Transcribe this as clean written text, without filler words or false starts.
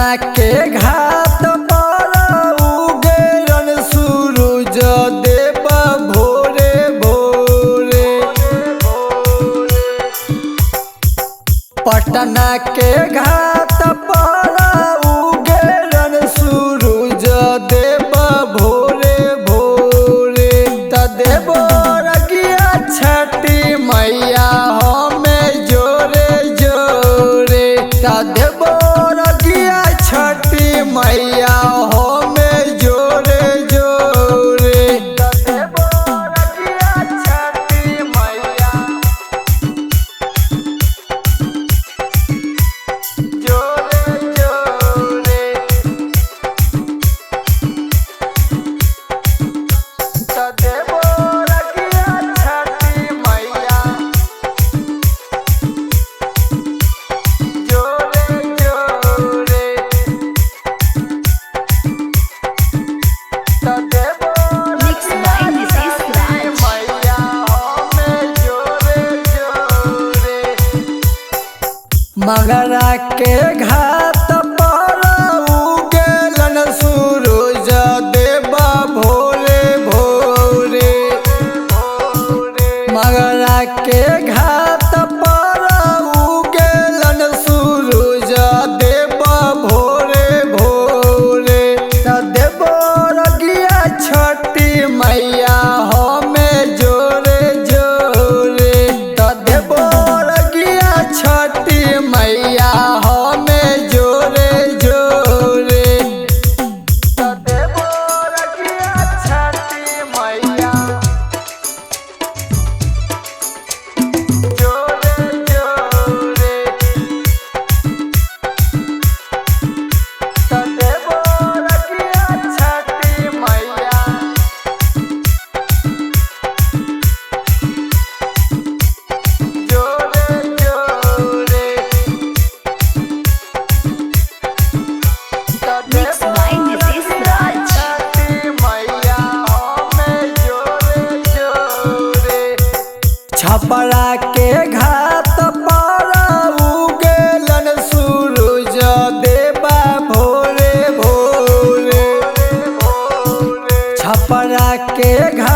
पटना के घाट पर उगेलन सूरज देव भोरे भोरे। पटना के घाट पर उगेलन सूरज देव भोरे भोरे। त देव रगिया छठी मैया हमें जोरे जोरे। त देव रगिया छठी मैया हमें जोरे जोरे। त देव रगिया छठी मैया जोरे जोरे। त देव रगिया छठी मैया जोरे जोरे। त देव Mixed by Nitish Raj. मैया हमें जोरे जोरे। मगरा के घाट पर उगेलन सूरज देव भोरे भोरे। मगरा के घाट पर उगेलन सूरज देव भोरे भोरे। त देव रगिया छठी मैया हमें जोरे जोरे। त देव रगिया छठी मैया हमें जोरे जोरे। त देव रगिया छठी मैया जोरे जोरे। त देव रगिया छठी मैया जोरे जोरे। त Mixed Dev by Nitish Raj. छठी मैया हमें जोरे जोरे। छपरा के घाट पर उगेलन सूरज देवा भोरे भोरे। छपरा के घाट